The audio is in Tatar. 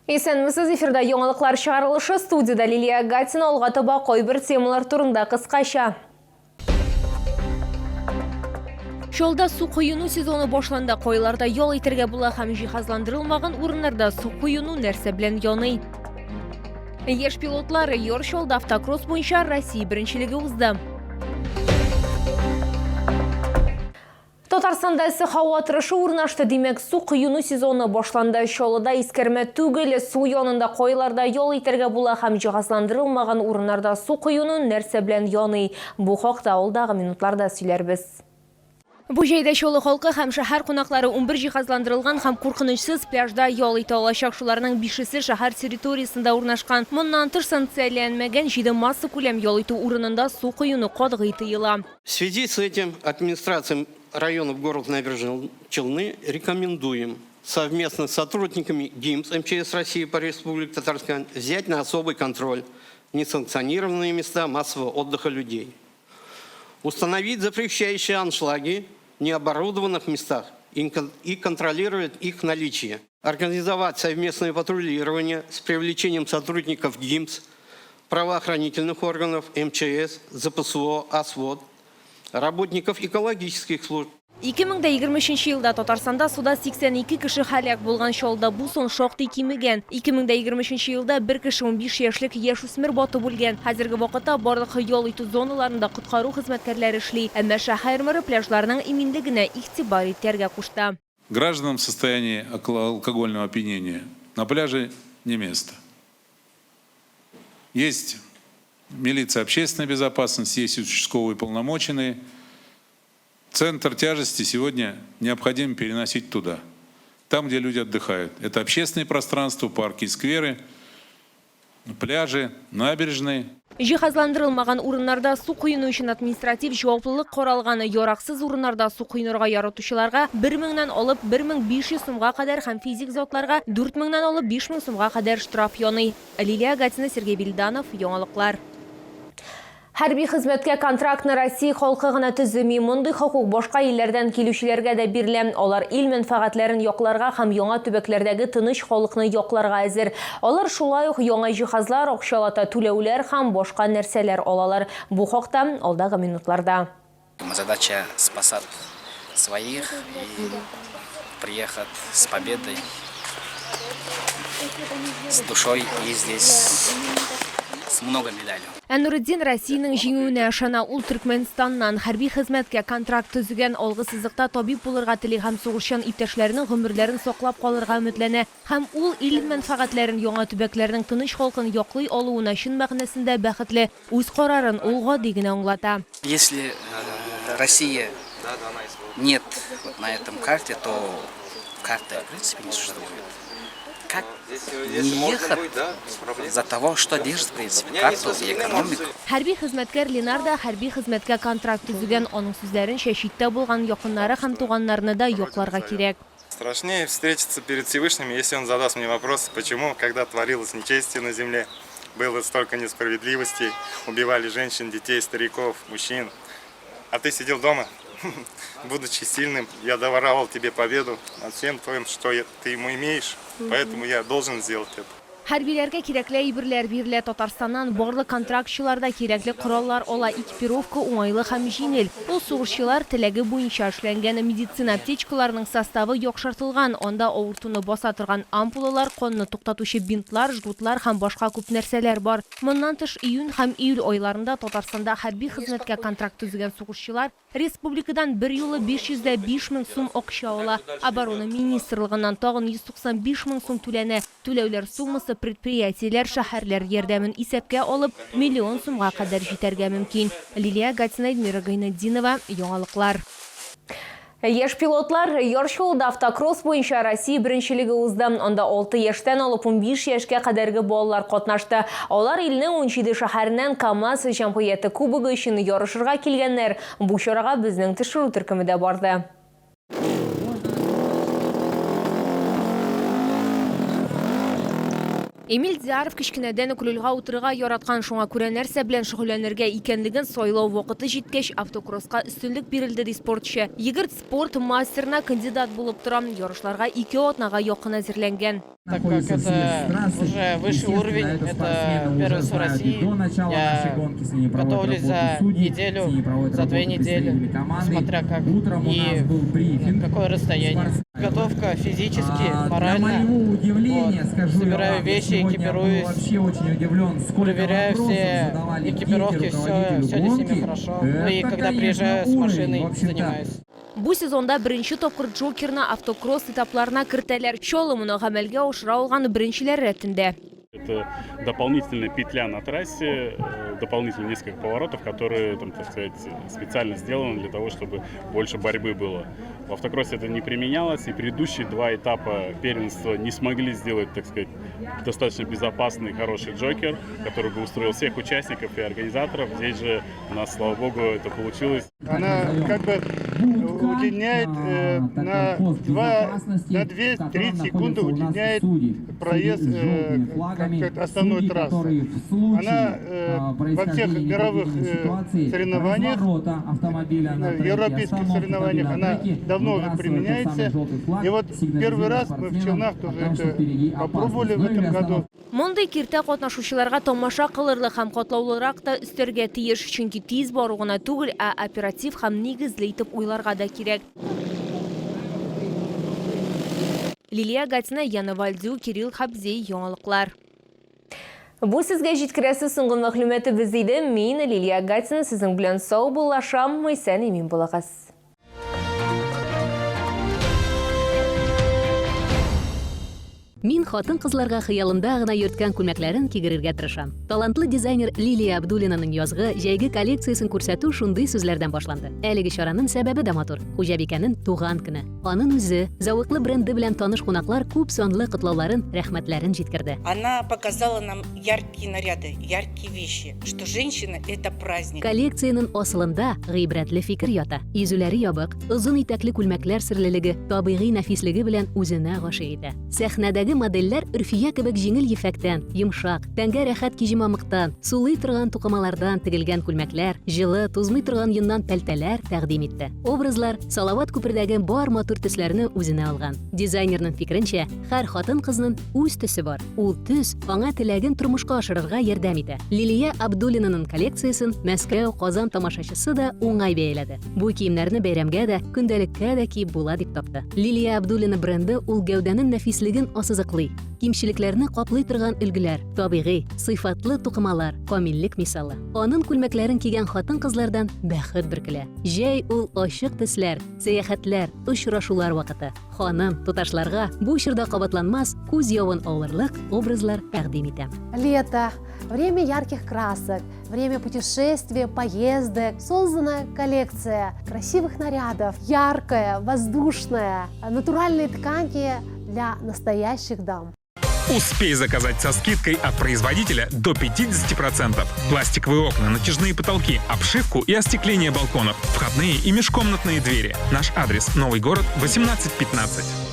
Исәнмесез, эфирда яңалыклар чыгарылышы, студиядә Лилия Гатина. Алга таба кайбер темалар турында кыскача. Чалда су коену сезоны башланды. Кайларда ял итәргә була һәм җиһазландырылмаган урыннарда су коену нәрсә белән яный? Яшь пилотлар Яр Чалда автокросс буенча Россия беренчелеге узды. Татарстанда эссе һава торышы урнашты, димәк, су коену сезоны башланды. Чаллыда искәрмә түгел, су янында кайларда ял итәргә була һәм җиһазландырылмаган урыннарда су коену нәрсә белән яный? Бу хакта алдагы минутларда сөйләрбез. Бу җәйдә Чаллы халкы һәм шәһәр кунаклары 11 җиһазландырылган һәм куркынычсыз пляжда ял итә алачак. Шуларның бишесе шәһәр территориясендә урнашкан. Моннан тыш, санкцияләнмәгән җиде массакүләм ял итү урынында су коену катгый тыела. В связи с этим администрациям районов города Набережные Челны рекомендуем совместно с сотрудниками ГИМС МЧС России по Республике Татарстан взять на особый контроль несанкционированные места массового отдыха людей. Установить запрещающие аншлаги в необорудованных местах и контролировать их наличие. Организовать совместное патрулирование с привлечением сотрудников ГИМС, правоохранительных органов, МЧС, ЗПСО, ОСВОД, работников экологических служб. 2023 елда Татарстанда суда 82 кеше һәлак булган. Чаллыда бу сан шактый кимегән. 2023 елда бер кеше 15 яшьлек яшүсмер батып үлгән. Хәзерге вакытта барлык ял итү зоналарында коткару хезмәткәрләре эшли. Әмма шәһәр мэры пляжларның иминлегенә игътибар итәргә кушты. Гражданам в состоянии алкогольного опьянения на пляже не место. Есть милиция общественной безопасности, есть участковые уполномоченные. Центр тяжести сегодня необходимо переносить туда, там, где люди отдыхают. Это общественные пространства, парки и скверы, пляжи, набережные. Җиһазландырылмаган урыннарда су коену өчен административ җаваплылык каралган. Яраксыз урыннарда су коенырга яратучыларга бер меңнән алып 1500 сумга кадәр һәм физик затларга дүрт меңнән алып 5000 сумга кадәр штраф яный. Лилия Гатина, Сергей Вильданов, Яңалыклар. Хәрби хезмәткә контрактны Россия халкы гына төземи, мондый хокук башка илләрдән килүчеләргә дә бирелә. Алар ил мәнфәгатьләрен якларга һәм яңа төбәкләрдәге тыныч халыкны якларга әзер. Алар шулай ук яңа җиһазлар, акчалата түләүләр һәм башка нәрсәләр алалар. Бу хакта алдагы минутларда. Задача спасать своих и приехать с победой, с душой и здесь с много медалей. Ә Нуретдин Россиянең җиңүенә ышана. Ул Төркмәнстаннан. Хәрби хезмәткә контракт төзегән, алгы сызыкта табиб булырга тели һәм сугышчан иптәшләренең гомерләрен саклап калырга өметләнә. Һәм ул ил мәнфәгатьләрен, яңа төбәкләрнең тыныч халкын яклый алуына чын мәгънәсендә бәхетле. Үз карарын ул гади генә аңлата. Если Россия нет вот на этом карте, то карты в принципе не существует. Как не ехать за того, что держит в принципе карту и экономику? Хәрби хезмәткәр Ленар да хәрби хезмәткә контракт төзегән. Аның сүзләренчә, читтә булган якыннары һәм туганнарны да якларга кирәк. Страшнее встретиться перед Всевышним, если он задаст мне вопрос, почему, когда творилось нечестие на земле, было столько несправедливостей, убивали женщин, детей, стариков, мужчин. А ты сидел дома, будучи сильным, я даровал тебе победу над всем твоим, что ты ему имеешь, поэтому я должен сделать это. Хәрбиләргә кирәкле әйберләр бирелә. Татарстаннан барлык контрактчылар да кирәкле кораллар ала. Экипировка уңайлы һәм җиңел. Ул сугышчылар теләге буенча эшләнгән. Медицина аптечкаларының составы яхшыртылган. Анда авыртуны баса торган ампулалар, канны туктатучы бинтлар, жгутлар һәм башка күп нәрсәләр бар. Моннан тыш, июнь һәм июль айларында Татарстанда хәрби хезмәткә контракт төзегән сугышчылар Республикадан берьюлы 505 мең сум акча ала. Оборона министрлыгыннан тагын 195 мең сум түләнә. Түләүләр суммасы предприятиеләр, шәһәрләр ярдәмен исәпкә алып, миллион сумга кадәр җитәргә мөмкин. Лилия Гатина, Эльмира Гайнетдинова, Яңалыклар. Яшь пилотлар Яр Чаллыда автокросс буенча Россия беренчелеге узды. Анда 6 яшьтән алып 15 яшькә кадәрге балалар катнашты. Алар илнең 17 шәһәреннән КАМАЗ җәмгыяте кубогы өчен ярышырга килгәннәр. Бу чарага безнең төшерү төркеме дә барды. Эмиль Диаров кечкенәдән үк рульга утырырга яраткан, шуңа күрә нәрсә белән шөгыльләнергә икәнлеген сайлау вакыты җиткәч, автокросска өстенлек бирелде, ди спортчы. Егерт спорт мастерына кандидат булып тора. Ярышларга ике атнага якын әзерләнгән. Так как это уже высший уровень, это первенство России, я готовлюсь за неделю, за 2 недели, смотря как и какое расстояние. Подготовка физически, морально. Вот. Собираю вещи, экипируюсь, проверяю все экипировки, все, все ли с ними хорошо. Ну и когда приезжаю с машиной, занимаюсь. Бу сезонда беренче тапкыр Джокерны автокросс этапларына кертәләр. Чаллы моны гамәлгә ашыра алган беренчеләр рәтендә. Это дополнительная петля на трассе, дополнительно несколько поворотов, которые, там, так сказать, специально сделаны для того, чтобы больше борьбы было. В автокроссе это не применялось, и предыдущие два этапа первенства не смогли сделать, так сказать, достаточно безопасный, хороший джокер, который бы устроил всех участников и организаторов. Здесь же у нас, слава богу, это получилось. Она как бы удлиняет на 2, на 2-3 секунды удлиняет проезд как основной трассы. Она во всех мировых соревнованиях, европейских соревнованиях, она давно уже применяется. И вот первый раз мы в Челнах тоже это попробовали в этом году. Мондый киртә катнашучыларга тамаша кылырлык һәм катлаулырак та өстәргә тиеш, чөнки тиз бару гына түгел, ә оператив һәм нигезле итеп уйларга да кирәк. Лилия Гатина, Яна Вальдю, Кирилл Хабзей, яңалыклар. Бу сезгә җиткерәсе соңгы мәгълүматыбыз иде. Мин Лилия Гатина сезнең белән саубуллашам. Исән имин булыгыз. Мин хатын-кызларга хыялында гына йөрткән күлмәкләрен кигерергә тырышам. Талантлы дизайнер Лилия Абдуллинаның язгы, җәйге коллекциясен күрсәтү шундый сүзләрдән башланды. Әлеге чараның сәбәбе дә матур. Хуҗабикәнең туган көне. Аның үзе, зәвыклы бренды белән таныш кунаклар күп санлы котлауларын, рәхмәтләрен җиткерде. Она показала нам яркие наряды, яркие вещи, что женщина – это праздник. Коллекциянең асылында гыйбрәтле фикер ята. Изүләре ябык, озын итәкле күлмәкләр серлелеге, табигый нәфислеге белән үзенә гашыйк итә. Сәхнәдәге модельләр өрфия кебек җиңел ефәктән, йомшак, тәнгә рәхәт киҗе-мамыктан, сулый торган тукымалардан тегелгән күлмәкләр, җылы, тузмый торган йоннан пәлтәләр тәкъдим итте. Образлар Салават күпердәге бар матур төсләрне үзенә алган. Дизайнерның фикеренчә, һәр хатын-кызның үз төсе бар. Ул төс аңа теләген тормышка ашырырга ярдәм итә. Лилия Абдуллинаның коллекциясен Мәскәү, Казан тамашачысы да уңай бәяләде. Бу киемнәрне бәйрәмгә дә, көндәлеккә дә киеп була дип тапты. Лилия Абдуллина бренды ул гәүдәнең нәфислеген ассызыклый. Кимчелекләрне каплый торган өлгеләр, табигый, сыйфатлы тукымалар, камиллек мисалы. Аның күлмәкләрен кигән хатын-кызлардан бәхет бөркелә. Җәй ул ачык төсләр, сәяхәтләр, очрашулар вакыты. Ханым, туташларга бу чорда кабатланмас күз явын алырлык образлар тәкъдим итә. Лето – время ярких красок, время путешествий, поездок. Создана коллекция красивых нарядов, яркая, воздушная, натуральные ткани для настоящих дам. Успей заказать со скидкой от производителя до 50%. Пластиковые окна, натяжные потолки, обшивку и остекление балконов, входные и межкомнатные двери. Наш адрес: Новый город, 1815.